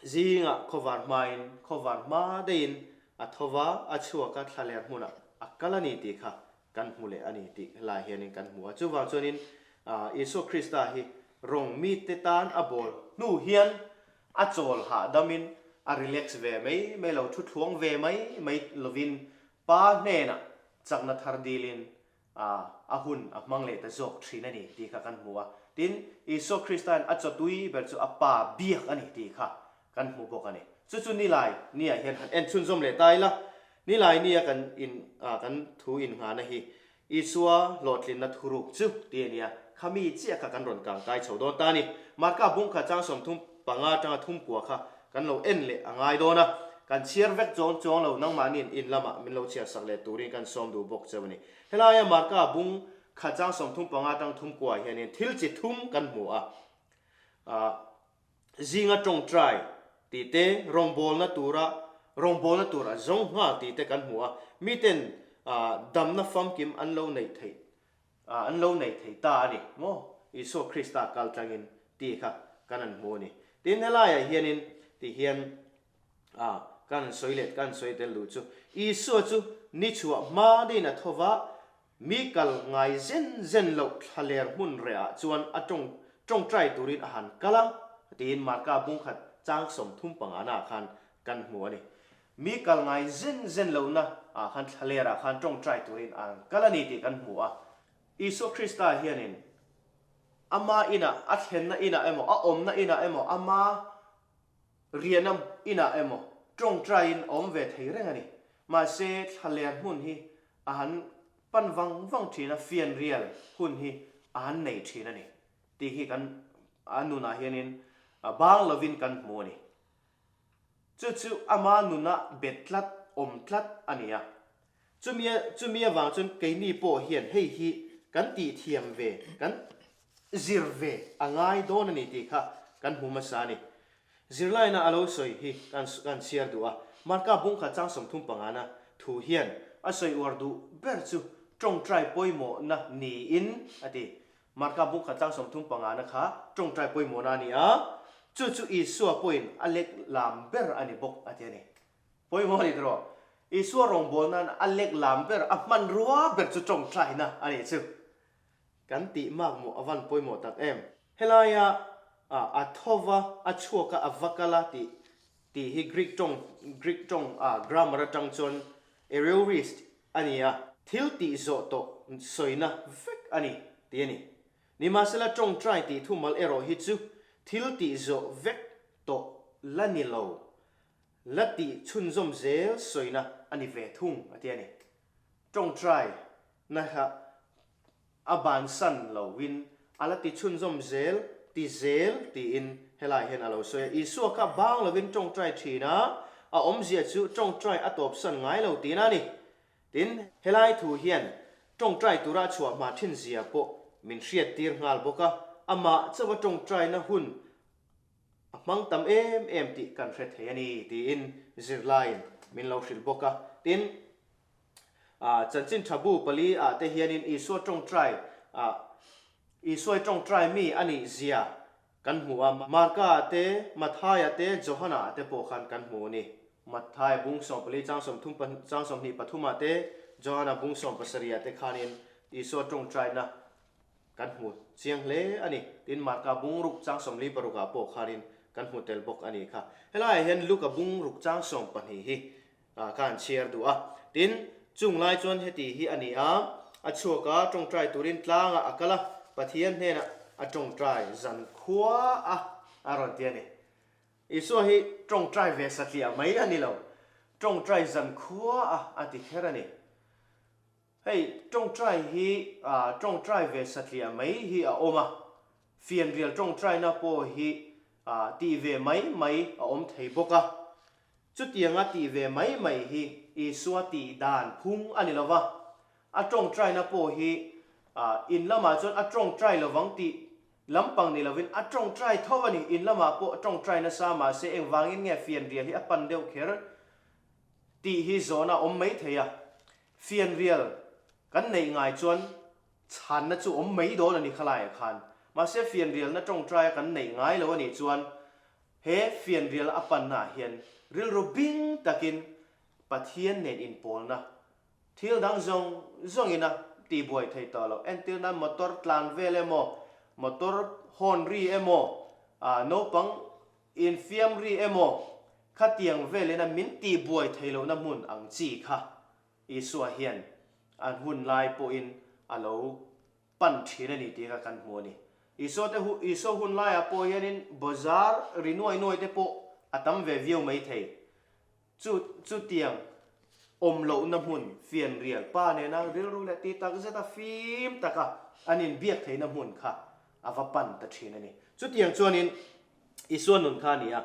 Zingah khawvar hmain khawvar hma deihin a tho va, a chhuak a, thlaler hmunah a kal a ni tih kha kan hmu leh a ni tih helai hianin kan hmu a. Chuvang chuanin Isua Krista hi rawng mite tan a bawl hnu hian a chawl hahdamin a relax ve mai mai lo, thuthluang ve mai mai lovin Pa hnenah chakna thar dilin a, a hun a hmang leh ta zawk thin a ni tih kha kan hmu a. Tin, Isua Kristain a chawtui ber chu a Pa biak a ni tih kha kan hmu bawk a ni. Chu chu Nilai niah hian han en chhunzawm leh ta ila, Nilai nia kan in, a, kan thu innghahna hi Isua hlawhtlinna thuruk chu tih a ni a, khami chiah kha kan rawn kangkai chho dawn ta a ni. Marka bung kha chang 35 atanga thum kua kha kan lo en leh a ngai dawn a, kan chhiar vek chuang chuang lo nangmahniin in lamah min lo chhiar sak leh turin kan sawm duh bawk cheu a ni. Helaia Marka bung kha chang 35 atang thum kuaah hianin thil chi thum kan hmu a, ah zinga tawngtai tih te, rawngbawlna tura rawngbawlna tur a zawng nghal tih te kan hmu a, miten ah damna famkim an lo neih theih An lo nei thei ta a ni maw? Isua Krista kal tlangin tih kha kan han hmu a ni. Tin, helaiah hianin ti hian kan han sawi leh kan sawi tel duh chu, Isua chu ni chhuah hma deuhin a tho va, mi kal ngai zen zen loh thlaler hmun reh ah chuan a tawng tawngtai turin a han kal a, tiin Marka bungkhat chang 35 na ah khan kan hmu a ni. Mi kal ngai zen zen lohna ah khan thlaler ah khan tawngtai turin a han kal a ni tih kan hmu a. Isua Krista hianin ama inah, a thlenna inah emaw, a awmna inah emaw, ama Riahna inah emaw tawngtaiin a awm ve thei reng a ni. Mahse, thlaler hmun hi a han pan vang vang thin a, fianrial hun hi a han nei thin a ni tih hi kan a nunah hianin bang lovin kan hmu a ni. Chu chu ama nuna bet tlat, awm tlat a ni a. Chumia chumi avang chuan keini pawh hian hei hi kan tihthiam ve, kan zir ve a ngai dawn a ni tih kha kan hmu hmasa a ni. Zirlaina a lo sawi hi kan kan chhiar duh a, Marka bungkhat chang 35 na thu hian a sawi uar duh ber chu tawngtai pawimawhna niin a ti. Marka bungkhat chang 35 na kha tawngtai pawimawhna a ni a, chu chu Isua pawhin a lek lam ber a ni bawk a ti a ni. Pawimawh a ni tawh. Isua rawngbâwl nân a lek lam ber, a hmanrua ber chu tawngtaina a nih chu. Kan tih makmawh a van pawimawh tak em? Helaia a tho va, a chhuak a, a va kal a tih tih hi Greek tawng, Greek tawng a grammar atang chuan aorist a ni a, thil tih zawh tawh sawina vek a ni tih a ni. Nimahsela tawngtai tih thumal erawh hi chu thil tih zawh vek tawh la ni lo. La tih chhunzawm zel sawina a ni ve thung a ti a ni. Tawngtai na kha a bansan lovin a la ti chhunzawm zel ti zel tiin helai hian a lo sawi a. Isua kha bang lovin tawngtai thin a, a awmzia chu tawngtai a tawpsan ngai lo tihna a ni. Tin, helai thu hian tawngtai tura a chhuah hma thin zia pawh min hriattir nghal bawk a, amah chauha tawngtaina hun A hmang tam em em tih kan hre thei a ni tiin zirlaiin min lo hrilh bawk a. Tin, chanchin tha bu pali ah te hianin Isua tawngtai ah Isuai tawngtai mi a nih zia kan hmu a. Marka ah te, Matthai ah te, Johana ah te pawh khan kan hmu a ni. Matthai bung 14 chang 30 chang 23 ah te, Johana bung 17 ah te khanin Isua tawngtaina Kan hmu chiang hle a ni. Tin, Marka bung ruk chang 46 ah pawh khanin kan hmu tel bawk a nih kha. Helaiah hian Luka bung ruk chang 12 hi ka han chhiar duh a. Tin, chung lai chuan heti hi a ni a, a chhuak a, tawngtai turin tlangah a kal a, Pathian hnenah a tawngtai zan khua a, a rawn ti a ni. Isua hi tawngtai ve satliah mai a ni lo, tawngtai zan khua a a ti kher a ni. Hei tawngtai hi tawngtai ve satliah mai hi a awm a, fianrial tawngtaina pawh hi tih ve mai mai a awm thei bawk a. Chutianga tih ve mai mai hi Isua tih dan phung a ni lo va, a tawngtaina pawh hi in lamah chuan a tawngtai lovang tih lampang ni lovin a tawngtai tho a ni. In lamah pawh tawngtai nasa mahse engvangin nge fianrial hi a pan deuh kher tih hi zawhna a awm mai thei a. Fianrial kan neih ngai chuan chhanna chu awm mai dawn a ni khalaiah khan. Mahse fianrialna tawngtaia kan neih ngai lo a nih chuan he fianrial a pannaah hian rilru bing takin Pathian nen inpawlna thil dang zawng zawngin a tihbuai thei tawh loh. Entir nan motor tlan vel emaw, motor hawn ri emaw, naupang infiam ri emaw khatiang velin a min tihbuai thei lohna hmun ang chi kha Isua hian an hun lai pawhin a lo pan thin a ni tih kha kan hmu a ni. Isua te hu Isua hun laiah pawh hianin bazar ri nuai nuai te pawh a tam ve viau mai thei. Chu chutiang awm lohna hmun fianrial pa nena rilru leh ti tak zeta fim taka an inbiak theihna hmun kha a va pan ta thin a ni. Chutiang chuanin Isua nun kha a ni a,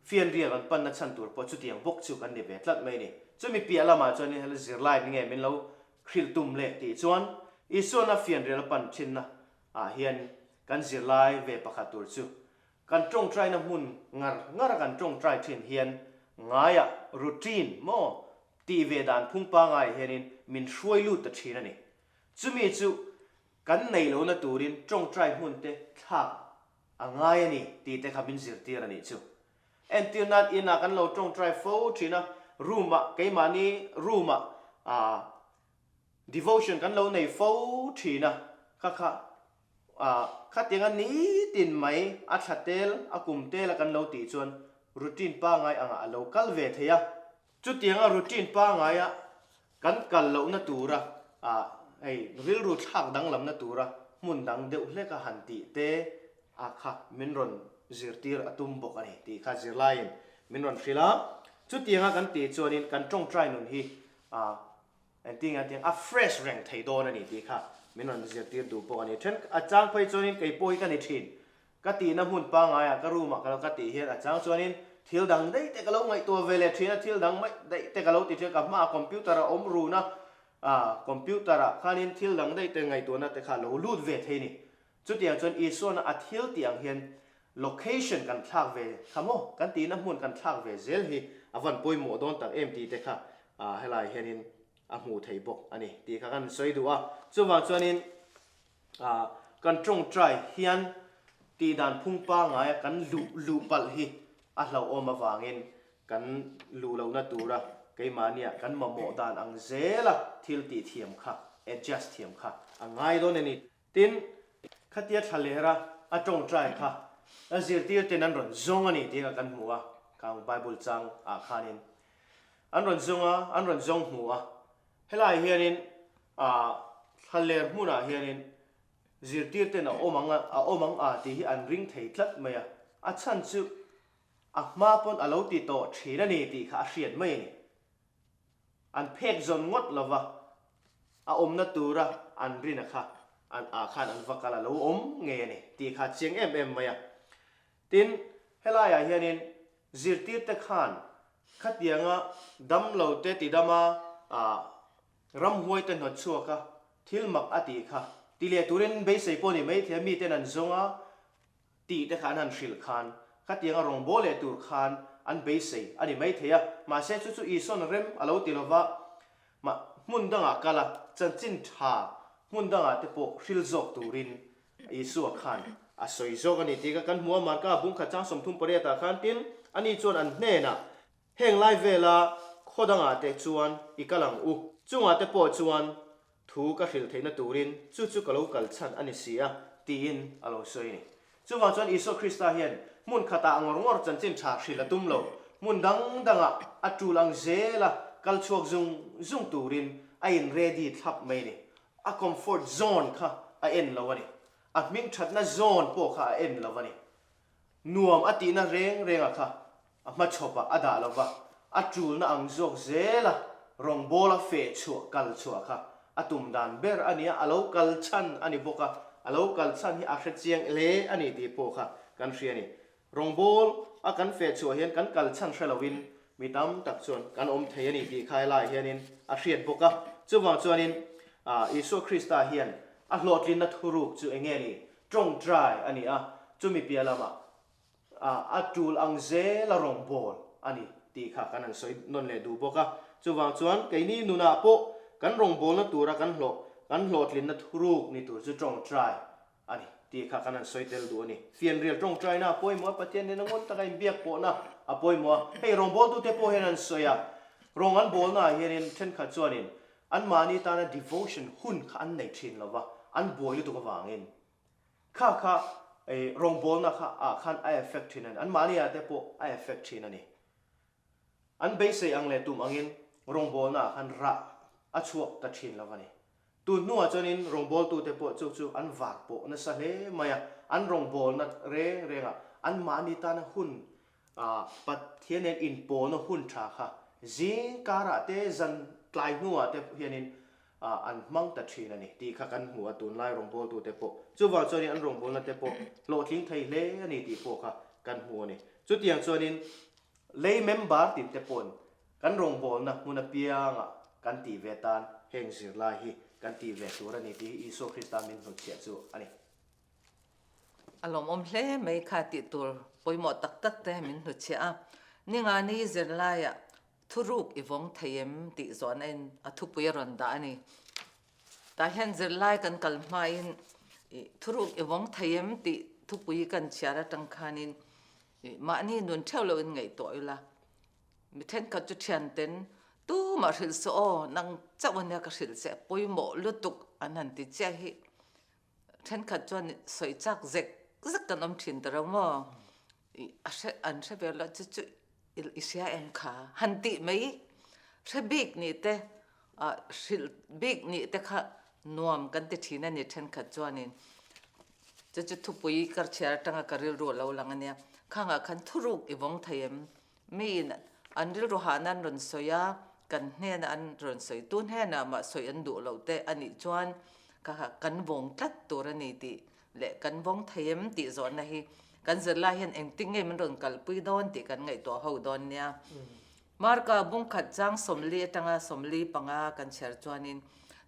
fianrial an panna chhan tur pawh chutiang bawk chu kan ni ve tlat mai a ni. Chumi piah lamah chuan hela zirlai nge min lo hrilh tum leh tih chuan Isuana fianrial a pan thinna ah hian kan zirlai ve pakhat tur chu kan tawngtaina hmun ngar ngar a kan tawngtai thin hian ngaiah routine maw tih ve dan phung pangai hianin min hruai lut ta thin a ni. Chumi chu kan neih lohna turin tawngtai hmun te thlak A ngai a ni tih te kha min zirtir a nih chu. Entir nan inah kan lo tawngtai fo thin a, room ah keimahni room ah ah devotion kan lo nei fo thin a, kha kha ah khatianga nitin mai a thla tel a kum tel a kan lo tih chuan routine pangai angah a lo kal ve thei a. Chutianga routine pangaia kan kal lohna tura ah hei rilru thlak danglamna tura hmun dang deuh hlek a han tih te a kha min rawn zirtir a tum bawk a ni tih kha zirlaiin min rawn hrilh a. Chutianga kan tih chuanin kan tawngtai nun hi ah engtin nge tiang a fresh reng thei dawn a ni tih kha min rawn zirtir duh bawk a ni. Then a chang phei chuanin kei pawh hi ka ni thin. Ka tihna hmun pangaiah ka room ah ka lo ka tih hian a chang chuanin thil dang daih te ka lo ngaihtuah ve leh thin a, thil dang mai daih te ka lo ti thin a, ka hmaah computer a awm run a, ah computer ah khanin thil dang daih te ngaihtuahna te kha a lo lut ve thei a ni. Chutiang chuan Isuana a thil tih ang hian location kan thlak ve kha maw, kan tihna hmun kan thlak ve zel hi a van pawimawh dawn tak em tih te kha ah helai hianin a hmuh theih bawk a ni tih kha kan sawi duh a. Chuvang chuanin Ah, kan tawngtai hian tihdan phung pangaia kan luh luh palh hi a hlauhawm avangin kan luh lohna tura keimahnia kan mamawh dan ang zela thil tih thiam kha, adjust thiam kha a ngai dawn a ni. Tin, khatia thla lera a tawngtai kha a zirtirten an rawn zawng a ni tih kha kan hmu a, khang Bible chang ah khanin an rawn zawng a, an rawn zawng hmu a. Helaiah hianin ah thlaler hmunah hianin zirtirten a awm ang a, a awm ang a tih hi an ring thei tlat mai a, a chhan chu a hma pawn a lo ti tawh thin a ni tih kha a hriat mai a ni. An phek zawn ngawt lova a awmna tura an rina kha an ah khan an va kal a lo awm ngei a ni tih kha a chiang em em mai a. Tin, helaiah hianin Zirtirte khan khatianga damlote tidama ramhuaite hnawt chhuak a, thil mak a tih kha ti leh turin beisei pawh ni maithei a, miten an zawng a tih te kha an han hrilh khan khatianga rawngbâwl leh tur khan an beisei a ni maithei a, mahse chu chu Isua'n rem a lo ti lova, mah hmun dangah kal a, chanchin tha hmun dangah te pawh hril zawk turin Isua khan a sawi zawk a ni tih kha kan hmu a, Marka bungkhat chang 38 ah khan tin ani chuan an hnenah, Heng lai vela khaw dangah te chuan i kal ang u, chungah te pawh chuan thu ka hrilh theihna turin chu chu ka lo kal chhan a ni si a, tiin a lo sawi a ni. Chuvang chuan Isua Krista hian hmun khatah ngawr ngawr chanchin tha hrilh a tum lo, hmun dang dangah a tul ang zela kal chhuak zung zung turin a in ready thlap mai a ni. A comfort zone kha a en lo a ni. A hmingthatna zone pawh kha a en lo a ni. Nuam a tihna reng renga kha a hmachhawpah a dah lo va, a tulna ang zawk zela rawngbawla feh chhuah kal chhuah kha a tum dan ber a ni a, a lo kal chhan a ni bawk a, a lo kal chhan hi a hre chiang hle a ni tih pawh kha kan hria a ni. Rawngbâwl a kan feh chhuah hian kan kal chhan hre loin mi tam tak chuan kan awm thei a ni tih kha helaiah hianin a hriat bawk a. Chuvang chuanin Isua Krista hian a hlawhtlinna thuruk chu eng nge ni? Tawngtai a ni a, chumi piah lamah a tul ang zela rawngbâwl a ni tih kha kan han sawi nawn leh duh bawk a. Chuvang chuan keini nunah pawh kan rawngbâwlna tura kan hlawh kan hlawhtlinna thuruk ni tur chu tawngtai a ni tih kha kan han sawi tel duh a ni. Fianrial tawngtaina a pawimawh a, Pathian nena ngawn taka inbiak pawhna a pawimawh a. Hei rawngbawltute pawh hian an sawi a, rawng an bawlnaah hianin thenkhat chuanin anmahni tana devotion hun kha an nei thin lo va, an buai lutuk avangin kha kha rawngbawlna kha ah khan a effect thin a ni, anmahni ah te pawh a effect thin a ni. An beisei ang leh tum angin rawngbawlna ah khan rah a chhuak ta thin lo a ni. Tun hnuah chuanin rawngbawltute pawh chu chu an var pawh nasa hle mai a, an rawngbawlna reng rengah anmahni tana hun ah Pathian nen inpawlna hun tha kha zing karah te zan tlai hnuah te hianin ah an hmang ta thin a ni tih kha kan hmu a, tunlai rawngbawltute pawh chuvang chuanin an rawngbawlna te pawh hlawhtling thei hle a ni tih pawh kha kan hmu a ni. Chutiang chuanin Lei member tin te pawn kan rawngbawlna hmun apiangah kan tih ve tan heng zirlai hi kan tih ve tur a ni tih hi Isua Krista min hnutchhiah chu a ni. A lawmawm hle mai kha tih tur pawimawh tak tak te min hnutchhiah a. Ningani zirlaiah thuruk i vawng thei em tih zawhna in a thupui a rawn dah a ni. Tah hian zirlai kan kal hmain thuruk i vawng thei em tih thupui kan chhiar atang khanin Mahni nun theuh loin ngaihtuah ila, mi thenkhat chu thianten Tumah hrilh suh aw, nang chauh ania ka hrilh che, pawimawh lutuk an han ti chiah hi thenkhat chuan sawi chak zek zek kan awm thin ta reuh maw? A hre an hre ve lo chu chu i hria em kha? Han tih mai hre bik nih te ah hrilh bik nih te kha nuam kan ti thin a ni thenkhat chuanin chu chu thupui ka chhiar atanga ka rilru a lo lang ania khangah khan thuruk i vawng thei em? Miin an rilru hahna an rawn sawi a, kan hnena an rawn sawi tu hnenah mah sawi an duh loh te a nih chuan ka kan vawng tlat tur a ni tih leh kan vawng thei em tih zawhna hi kan zirlai hian engtin nge min rawn kalpui dawn tih kan ngaihtuah ho dawn nia. Marka bungkhat chang 40 atanga 45 kan chhiar chuanin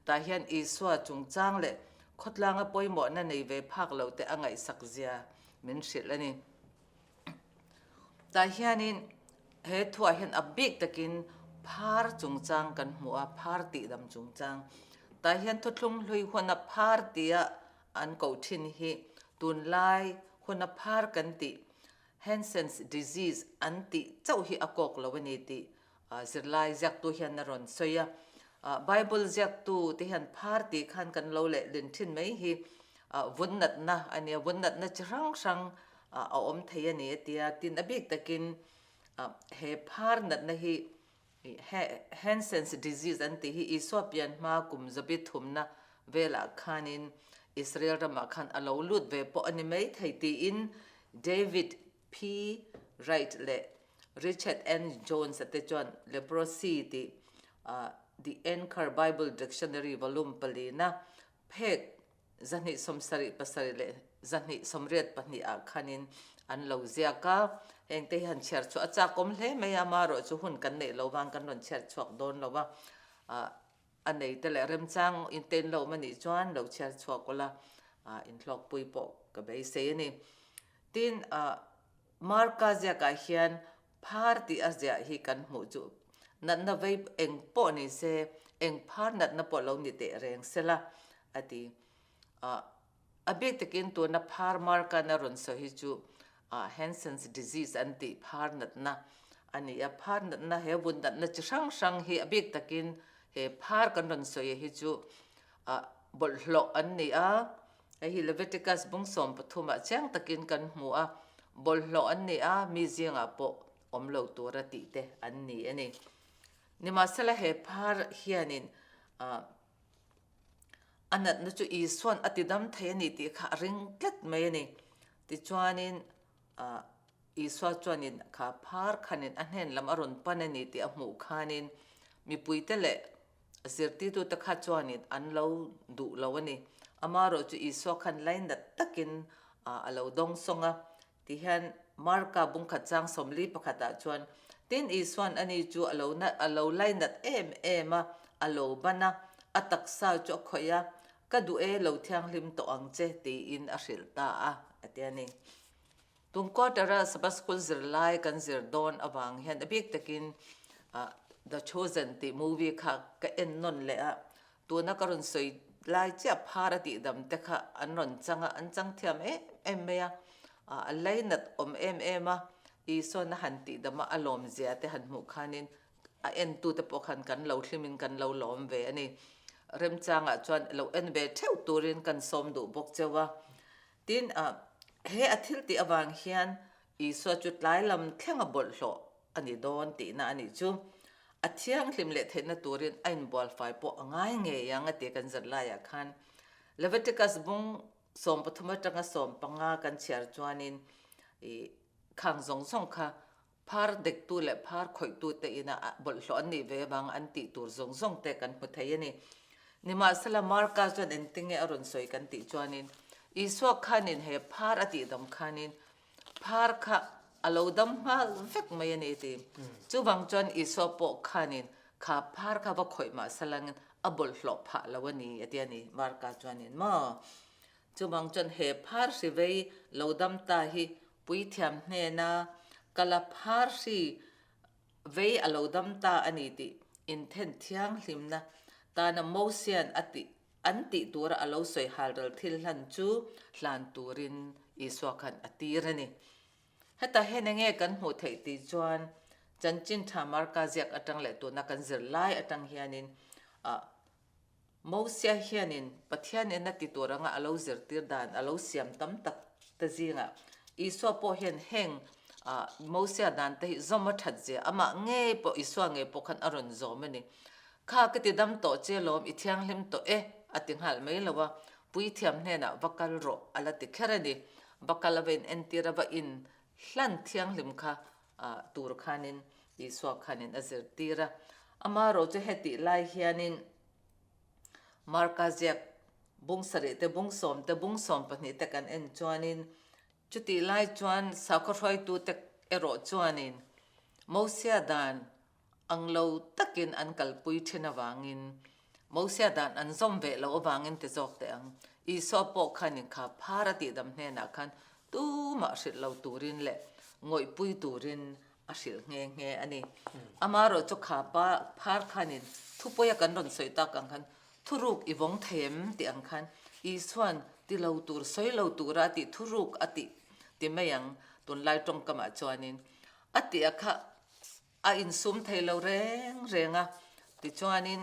tah hian Isua chungchang leh khawtlanga pawimawhna nei ve phak loh te a ngaihsak zia min hrilh a ni. Tah hianin he thuah hian a bik takin phar chungchang kan hmu a, phar tihdam chungchang. Tah hian thuthlung hlui huna phar tia an koh thin hi tunlai huna phar kan tih Hansen's disease an tih chauh hi a kawk lo a ni tih zirlai ziaktu hian a rawn sawi a. Bible ziaktu te hian phar tih khan kan lo lehlin thin mai hi vun natna a nia, vun natna chi hrang hrang a awm thei a ni a ti a. Tin, a bik takin he phar natna hi Hansen's disease an tih hi Isua pian hma kum zabi thumna velah khanin Israel ramah khan a lo lut ve pawh a ni mai thei tiin David P. Wright leh Richard N. Jones-a te chuan leprosy tih The Anchor Bible Dictionary volume palina phek 277 leh 282 ah khanin an lo ziak a. Hengte hi han chhiar chhuah a chakawm hle mai a, amaherawhchu hun kan neih lo vang kan rawn chhiar chhuak dawn lo va. A nei te leh remchang inten lo awm a nih chuan lo chhiar chhuak ula, inhlawkpui pawh ka beisei a ni. Tin, Marka ziakah hian phar tih a ziah hi kan hmuh chu natna vei eng pawh ni se, eng phar natna pawh lo ni teh reng se la, a ti. A bik takin tuna phar Marka'n a rawn sawi hi chu Hansen's disease an tih phar natna a ni a. Phar natna, he vun natna chi hrang hrang hi a bik takin he phar kan rawn sawi hi chu bawlhhlawh an ni a. Hei hi Leviticus bung 13 ah chiang takin kan hmu a, bawlhhlawh an ni a, mi zingah pawh awm lo tura tih te an ni a ni. Nimahsela he phar hianin a natna chu Isua'n a tidam thei a ni tih kha a ring tlat mai a ni. Tichuanin Isua chuanin kha phar khanin a hnen lam a rawn pan a ni tih a hmuh khanin mipuite leh A zirtirtute kha chuanin an lo duh lo a ni. Amaherawh chu Isua khan lainat takin a lo dawng sawng a. Tihian Marka bungkhat chang 40 pakhatah chuan, Tin, Isua'n ani chu a lo a lo lainat em em a, a lo ban a, a taksa chu a khawih a, Ka duh e, lo thianghlim tawh ang che, tiin a hrilh ta a, a ti a ni. Tum quarter-a Sabbath School zirlai kan zir dawn avang hian a bik takin The Chosen tih movie kha ka en nawn leh a, tuna ka rawn sawi lai chiah phar a tihdam te kha an rawn chang a, an chang thiam em em mai a, a lainat awm em em a, Isuan a han tihdam a, a lawmzia te han hmuh khanin a entute pawh khan kan lo hlimin kan lo lawm ve a ni. Remchangah chuan lo en ve theuh turin kan sawm duh bawk cheu a. Tin, he a thil tih avang hian Isua chu tlai lam thlenga bawlhhlawh a ni dawn tihna a nih chu. A thianghlim leh theihna turin a inbualfai pawh a ngai ngei ang a ti kan zir laiah khan. Leviticus bung 13 atanga 15 kan chhiar chuanin i khang zawng zawng kha Phar dektu leh phar khawihtute ina bawlhhlawh an nih ve avanga an tih tur zawng zawng te kan hmu thei a ni. Nimahsela, Marka chuan engtinge a rawn sawi kan tih chuanin, Isua khanin he phar a tihdam khanin phar kha a lo dam nghal vek mai a ni ti. Chuvang chuan Isua pawh khanin kha phar kha va khawih mahselangin a bawlhhlawh phah lo a ni a ti a ni, Marka chuanin maw? Chuvang chuan he phar hri vei lo dam ta hi puithiam hnena kala phar hri vei a lo dam ta a ni tih inthen thianghlimna tana Mosian a tih an tih tura a lo sawi halral thil hlan chu hlan turin Isua khan a tir a ni. Heta hian enge kan hmuh theih tih chuan. Chanchin tha Marka ziak atang leh tuna kan zir lai atang hianin ah Mosia hianin Pathian ina ti tur anga a lo zirtir dan a lo siam tam tak te zingah Isua pawh hian heng ah Mosia dan te hi zawm a that zia amah ngei pawh Isua ngei pawh khan a rawn zawm a ni. Kha ka ti dam tawh che lawm i thianghlim tawh e a ti nghal mai lo a, puithiam hnenah va kal rawh a la ti kher a ni. Va kal a va in entir a va in hlan thianghlim kha tur khanin Isua khanin a zirtir a. Amaherawh chu hetih lai hianin Marka ziak bung sarih te, bung sawm te, bung 12 te kan en chuanin chutih lai chuan sakhaw hruaitute erawh chuanin Mosia dan ang lo takin an kalpui thin avangin Mosia dan an zawm ve loh avangin ti zawk teh ang. Isua pawh khanin kha phar a tihdam hnenah khan tumah hrilh lo turin leh ngawihpui turin a hrilh nghe nghe a ni. Amaherawh chu kha pa phar khanin thupawia kan rawn sawi tak ang khan thuruk i vawng thei em tih ang khan Isua'n ti lo tur sawi lo tura a tih thuruk a tih ti mai ang tunlai tawngkamah chuanin a tih a kha A insum thei lo reng reng a, tichuanin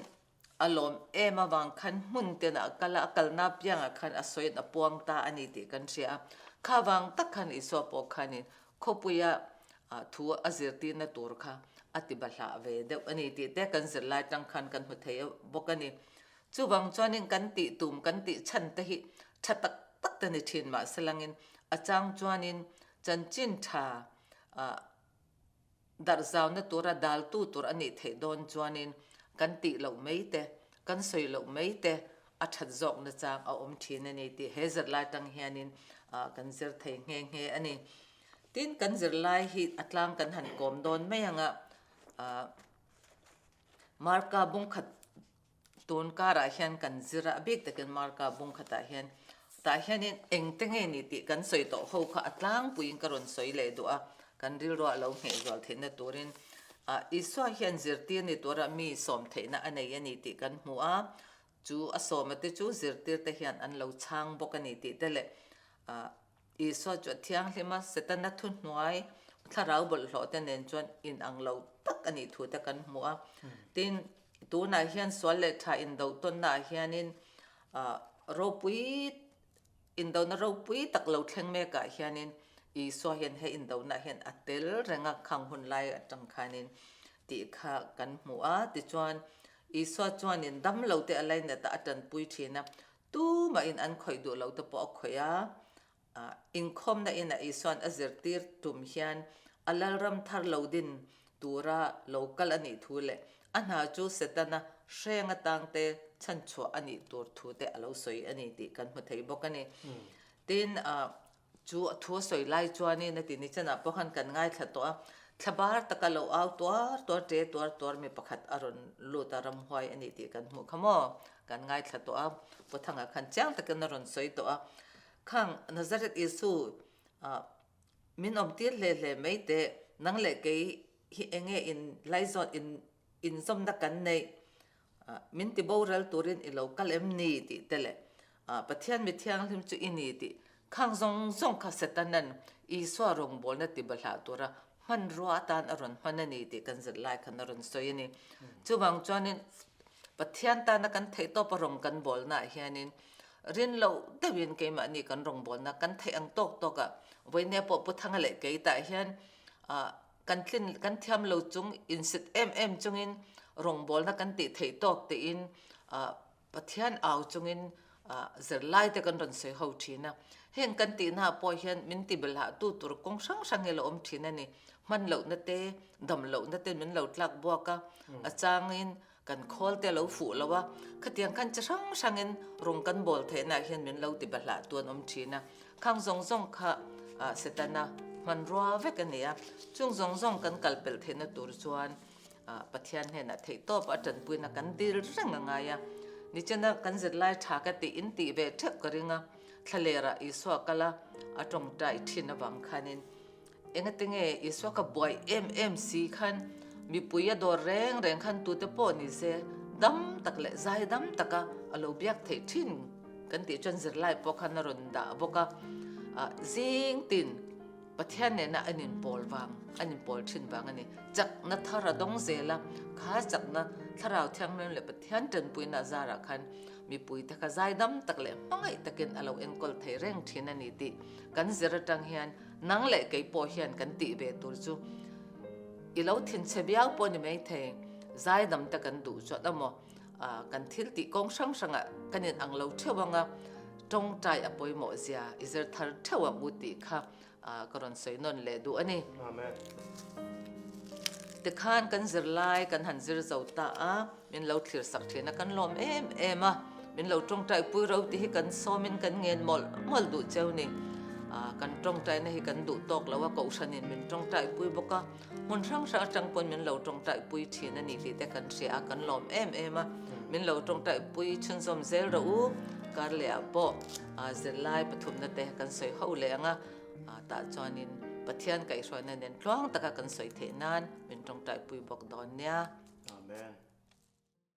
a lawm em avang khan hmun tenah a kal a, a kalna piangah khan a sawiin a puang ta a ni tih kan hria a. Kha vang tak khan Isua pawh khanin khawpuia thu a zirtirna tur kha a ti bahlah ve deuh a ni tih te kan zirlai tang khan kan hmu thei bawk a ni. Chuvang chuanin kan tih tum, kan tih chhan te hi tha tak tak te ni thin mahse langin a chang chuanin chanchin tha Darh zauna tura daltu tur a nih theih dawn chuanin kan tih loh mai te, kan sawi loh mai te a that zawkna chang a awm thin a ni tih he zirlai tang hianin kan zir thei nghe nghe a ni. Tin, kan zirlai hi a tlang kan han kawm dawn mai anga Marka bungkhat Tun karah hian kan zir a, a bik takin Marka bung khatah hian tah hianin engte nge ni tih kan sawi tawh ho kha a tlangpuiin ka rawn sawi leh duh a, kan rilruah lo ngheh zual theihna turin Isua hian zirtir ni tura mi sawm theihna a nei a ni tih kan hmu a, chu a sawma te chu zirtir te hian an lo chhang bawk a ni tih te leh Isua chu a thianghlim a, Setana thuhnuai thlarau bawlhhlawh te nen chuan inang lo tak a nih thu te kan hmu a. Tin, tunah hian sual leh tha indo tawnnaah hianin ropui, indona ropui tak lo thleng mekah hianin Isua hian he indonaah hian a tel reng a, khang hun lai atang khanin tih kha kan hmu a. Tichuan, Isua chuanin damlo te a lainat a, a tanpui thin a, Tumahin an khawih duh lo te pawh a khawih a, inkhawmna inah Isua'n a zirtir tum hian a lalram thar lo din tura lo kal a nih thu leh a hna chu Setana hreng atangte chhanchhuah a nih tur thu te a lo sawi a ni tih kan hmu thei bawk a ni. Tin, Chu a thu a sawi lai chuanin a ti ni chanah pawh khan kan ngaithla tawh a, thlabar taka lo au tuar tuar ṭe tuar tuar mi pakhat a rawn lut a, ramhuai a nih tih kan hmuh kha maw? Kan ngaithla tawh a, Puthanga khan chiang takin a rawn sawi tawh a, Khang Nazareth Isu ah min awm tir hle hle mai teh, nang leh kei hi enge in laizawn in inzawmna kan neih? Min ti boral turin i lo kal em ni? tih te leh Pathian mi thianghlim chu i ni tih khang zawng zawng kha Setanan Isua rawngbawlna ti bahlah tura hmanrua atan a rawn hman a ni tih kan zir lai khan a rawn sawi a ni. Chuvang chuanin Pathian tana kan theihtawp a rawng kan bawlnaah hianin rin loh deuhin keimahni kan rawngbawlna kan theih ang tawk tawkah vawinia pawh Pu Thanga leh kei tah hian kan tlin kan thiam lo chung insit em em chungin rawngbawlna kan tih theih tawk tiin Pathian au chungin zirlai te kan rawn sawi ho thin a. Heng kan tihna ah pawh hian min ti belhah tu tur kawng hrang hrang hi a lo awm thin a ni. Hman lohna te, dam lohna te min lo tlak buak a, a changin kan khawl te a lo fuh lo a, khatiang khan chi hrang hrangin rawng kan bawl theihna ah hian min lo ti bahlah tu an awm thin a. Khang zawng zawng kha Setana hmanrua vek a ni a, chung zawng zawng kan kal pelh theihna tur chuan Pathian hnenah theihtawp a tanpuina kan dil reng a ngai a. Nichina kan zirlai tha ka tih in tih ve theuh ka ring a, thlalerah Isua kal a, a tawngtai thin avang khanin Engatinge Isua ka buai em em si khan mipui a dawr reng reng khan tute pawh ni se dam tak leh zai dam taka a lo biak theih thin kan tih chuan zirlai pawh khan a rawn dah bawk a. Zing tin. Pathian nena an inpawl vang, an inpawl thin vang a ni. Chakna thar a dawng zel a, kha chakna Thlarau Thianghlim leh Pathian tanpuina a zarah khan mipuite kha zaidam tak leh hmangaih takin a lo enkawl thei reng thin a ni tih kan zir atang hian nang leh kei pawh hian kan tih ve tur chu i lo thinchhe viau pawh ni maithei, zaidam te kan duh chuan emaw kan thil tih kawng hrang hrangah kan in ang lo theuh ang a, tawngtai a pawimawh zia i zir thar theuh ang u tih kha ka rawn sawi nawn leh duh a ni. Amen. Tikhan kan zirlai kan han zir zo ta a, min lo thlir sak thin a, kan lawm em em a, min lo tawngtai pui ro tih hi kan sawmin kan ngen mawlh mawlh duh cheu ni. Kan tawngtaina hi kan duh tawk lo a, kohhranin min tawngtai pui bawk a, Hmun hrang hrang atang pawn min lo tawngtai pui thin a ni tih te kan hria a, kan lawm em em a. Min lo tawngtai pui chhunzawm zel rawh u, kar leh ah pawh zirlai pathumna te kan sawi ho leh ang a, tah chuanin Pathian kaihhruaina nen tluang taka kan sawi theih nan min tawngtai pui bawk dawn nia. Amen.